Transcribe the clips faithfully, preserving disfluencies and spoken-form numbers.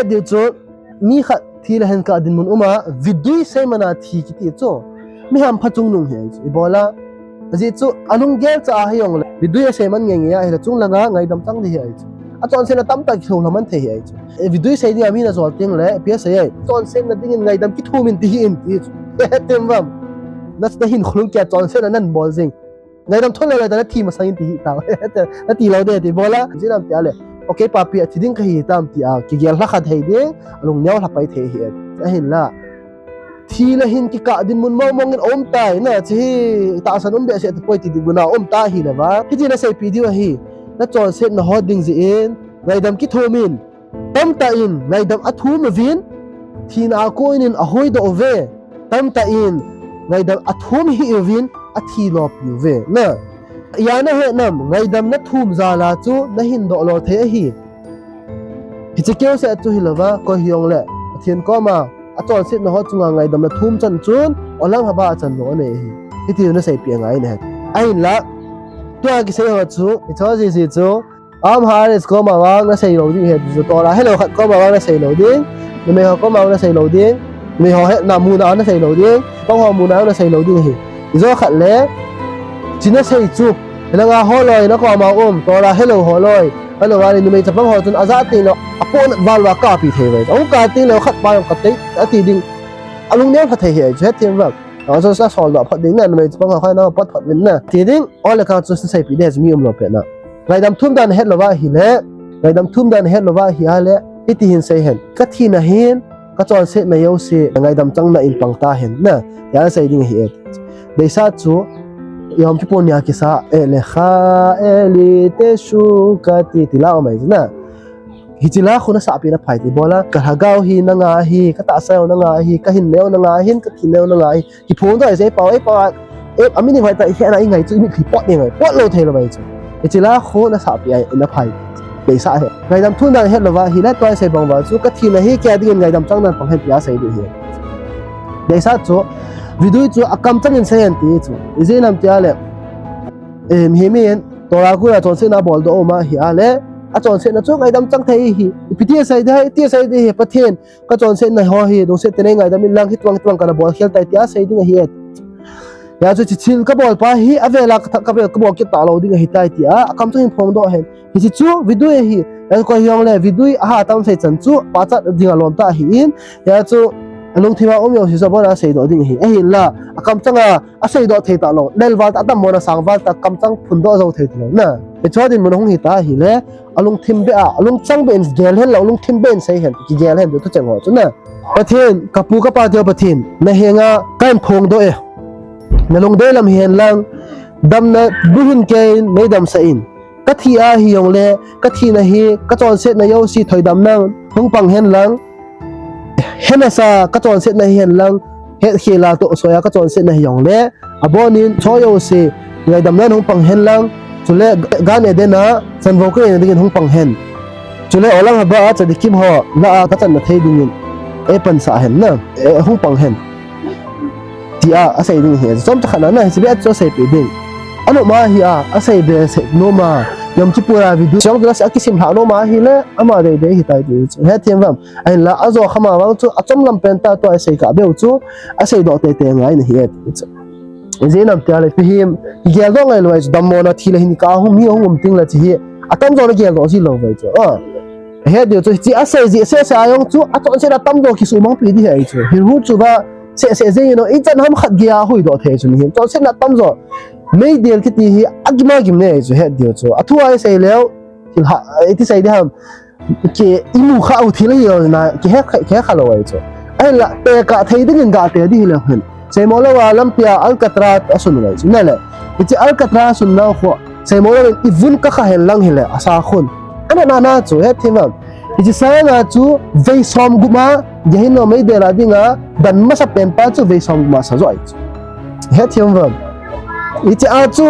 Diu chu, mi khat thi le hin kah dinmun um a, vidui sei man a thi kiti chu mi hampha chungnung hi ahi chu. Ibola, ajeh chu alunggel cha ahi jongle, vidui asei man ngeingei a, ahile chunglanga ngaidam chang ding hi ahi chu. Achonsetna tamtah kilhou lha man thei hi ahi chu. E, vidui sei ding a mi najol teng le, ipi asei ai. Chonsetna dingin ngaidam kithum in ti hih in ti chu. Hetem vam. Na, nahin khulung kia chonsetna nan bol jing. Ngaidam thum le ngaidam nathi masang in ti hih tau. Nati lou ding ti bola. Ijeh inem tia le, okay, papi, athi ding kahi tam tia kigel lha kha thei ding, alung neo lha pai thei hi. Ahinla, thi le hin kikah dinmun mong mong in um tai na, chi hi tahsan um behseh tapoi ti dinmun a um ta hi le va. Hiti nasei pi diu ahi. Nachonsetna ho ding jeh in ngaidam kithum in. Tamtah in ngaidam athum uvin, thina a kon in ahoidoh uve. Tamtah in ngaidam athum hih uvin, athi lopi uve. Na, ijeh inem, ngaidam nathum jal a chu nahin doh lou thei ahi. Hiche keu seh chu hilou va, koi hijongle, Pathen koma achonsetna ho chunga ngaidam nathum chan chun, Olam Haba a chan lou anei ahi. Hiti nasei pi angai ne. Ahinla, tua kisei ho chu, icho jiji chu, Am Haris koma vang nasei lou ding ahi, chu Torah helou khat koma vang nasei lou ding, numei ho koma vang nasei lou ding, numei ho hetna muna nasei lou ding, chapang ho muna nasei lou ding ahi. Ijo khat le, chi nasei chu, hilanga holoi nakoma um, Torah helou holoi, helou vale numei chapang ho chun ajah teng le, apohnat val uva kapi thei uve. Ahung kap teng le khat pa jong katei, ati ding, alung neo lha thei hi ahi chu, hethem vang. Ajo sa sol doh phot ding na, numei chapang ho khat na pot phot vin na. Ti ding, ole kang chu nasei pi ding ahi chu mi um lou pet na. Ngaidam thum dan het lou va ahile, ngaidam thum dan het lou va ahi a le, hiti hin sei hen. Kathina hin, kachonsetna jouse, ngaidam chang na in pang ta hen na. Tia sei ding ahi e. Deisah chu, Yom Kippur nia kisa, Elecha Eli Teshuvati, ti la um ahi na. Hiche la khu nasah pi na phai ti bola, kalhagao hi nanga ahi, katahsa jong nanga ahi, kahinna jong nanga ahin, kathinna jong nanga ahi. Kiphong doh ahi, eipao, eipao, e, a meaning hoitah, ihet na ingai chu, imitlhi pot ding ahi, pot lou thei lou ahi chu. Hiche la khu nasah pi ahi, na phai. Deisah hi. Ngaidam thum dan het lou va ahile, tua isei bang uva chu, kathina hi kei a dingin ngaidam chang nan pang hen tia sei ding ahi. Deisah chu, vidui chu akamchang in sei hen ti chu. Ijeh inem tia le, em, hi min, Torah kona chonsetna boldoh um ahi a le, achonsetna chu ngaidam chang thei ahi. Ipi ti asei ding, iti asei ding ahi, Pathen, kachonsetna ho hi, dungset tah in ngaidam in lang, hiti vang, hiti vang kana bol khel tai tia sei ding ahi e. Hijeh chun hiche thil kabol pa hi, avel a ka, kavel kabol kit talou ding ahi tai tia, akamchang in phongdoh hen. Hiche chu, vidui ahi. Hijeh chun koi hijongle, vidui aha tam sei chan chu, pachat ding alom tah ahin. Hijeh chun, alungthim a um jouse chu abon a seidoh ding ahi. Ahinla, akamchang a, aseidoh thei talou. Lel val tah, atam mona sang val tah, kamchang phondoh jou thei talou. Na, hiche dinmun hung hita ahile, alungthim beh a, alungchang beh in gel hen lang, alungthim beh in sei hen, kigel hen, tu cheng ho chu na. Pathen, kapu kapa Pathen, nahenga kahin phongdoh e. Nalungdei lam hihen lang, damna bu hin keiyin neidamsah in. Kathi ahi jongle, kathina hi, kachonsetna jouse thoidam nan hung pang hen lang. Hena sa kachonsetna hihen lang, hetkhel a toh soi a kachonsetna hijongle, abonin cho jouse, ngaidam nan hung pang hen lang, chule Gan Eden a, chanvou kaneina dingin hung pang hen. Chule Olam Haba a Tzadikim ho lah a kachanna thei dingin, eipansah hen na, e, hung pang hen. Tia asei ding ahi, chomcha khat na, na, hiche beh chu asei pi ding. Anop ma hi a, asei behseh nom a, Yom Kippur a vidui, chang tu la se akisim lha nom ahile, ama deidei hitai ti chu. Hethem vam. Ahinla, ajo khama vang chu, achom lam pen tah tua isei kah beu chu, aseidoh teitei ngai nahi e ti chu. Ijeh inem tia le, ipi him, igeldoh ngai lou ahi chu, dammona thi le hin kah a hung, mi hung um teng le hiche hi, atamjo na geldoh ji lou ahi chu. A. Ahet diu chu, hiche asei ji, seh seh a jong chu, achonsetna tamjo kisumang pi ding ahi chu. Hilhu chu va, seh seh jeng in o, ichan ham khat gei a huhdoh thei chu mihem. Chonsetna tamjo, meidil kiti hi, agim agim nei ahi chu, het diu chu. Athu a isei leu, thil ha, iti sei ding ham. Ki imu kha u thil ahi lou na, kihe kha, kihe kha lou ahi chu. Ahinla, tekah thei dingin gah te ding hileu hen. Seimo lou a lampi a Alcatraz asun u ahi chu. Nale, hiche Alcatraz asun nau khu, seimo lou in ivun kakha hen lang hile, asa khun. Ana na na chu, hethem vam. Hiche sanga chu, vei som gup a, Gehenna meidil a dinga, dan masa pen pa chu vei som gup a sa jo ahi chu. Hethem vam. Hiche a chu,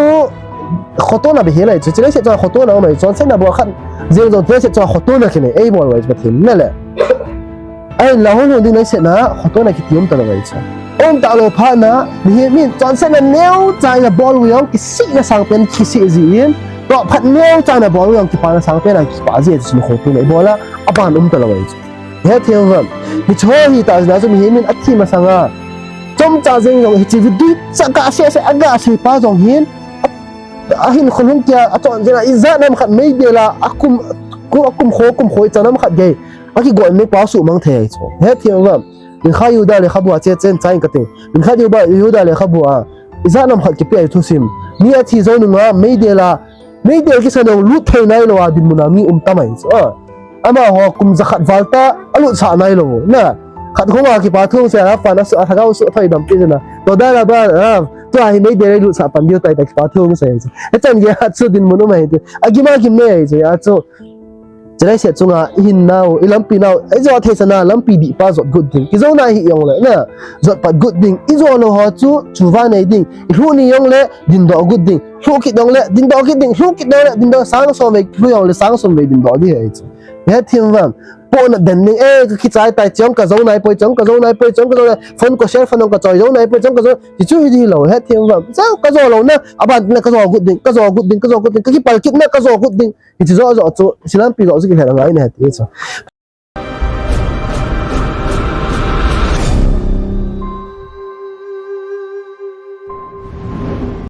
khotona beh hel ahi chu, hiche leiset chunga khotona um ahi chu, chonsetna bol khat, jeng jong leiset chunga khotona kinei, eibol u ahi chu Pathen, nale. Ahinla hung lhung ding leiset na, khotona kiti um talou ahi chu. Um talou phat na, mihem in, chonsetna neocha in abol u jong, kisihna sangpen, kisih ji in, tohphat neocha in abol u jong, kipana sangpen a, kipah ji ahi chu, khotona, ibola, aban um talou ahi chu. Hethem uvem. Hiche ho hi ta jeh a chu mihem in athi masanga chomcha jeng jong hiche video chu kasei sei, agasei pa jong hin, ahin khonung kia achon jeh a ijat nam khat meidel a akum, akum kho, kum kho ichan nam khat gei akigol me pa suhmang thei chu. Hethem uvem. Mincha Jehuda lekhabu a che chen chai kate. Mincha Jehuda, Jehuda lekhabu a ijat nam khat kipe a thusim. Mi athi jou nunga meidel a, meidel kisan jong lut thei nailou a dinmun a mi um tamai chu. A, amaho kum jakhat val ta alutsah nailou na. Khat khonga kipa thu sei a pan asu, alhagao suthoi dam pi jeh a. Toda Rabban, a, tua hi meidel a ilutsah pan diu tai ta kipa thu sei chu. Hichan gei a chu dinmun um ahi chu. Agim agim nei chu a chu. Chulai seh chunga ihin nau, ilampi nau, ijo thei sana lampi dih pa jot got ding. Kijouna hi jongle na, jot pat got ding. Ijo lou ho chu chuva nei ding. Ilhuh ni jongle dindoh got ding. Lhuh kit jongle dindoh kit ding. Lhuh kit jongle dindoh, sang som vei lhuh jongle sang som vei dindoh ding ahi chu. Hethem uvem. Pohna den ding, eh, kakichai tai, chong kajo nai poi, chong kajo nai poi, chong kajo nai, phone ko cell phone kachoi jo nai poi, chong kajo, hichu hi dih lou, hethem uvem. Chong kajo lou na, aban na kajo got ding, kajo got ding, kajo got ding, kakipal kit na kajo got ding. Hiche jo jo chu, hiche lampi jo chu kilhen angai na hiti chu.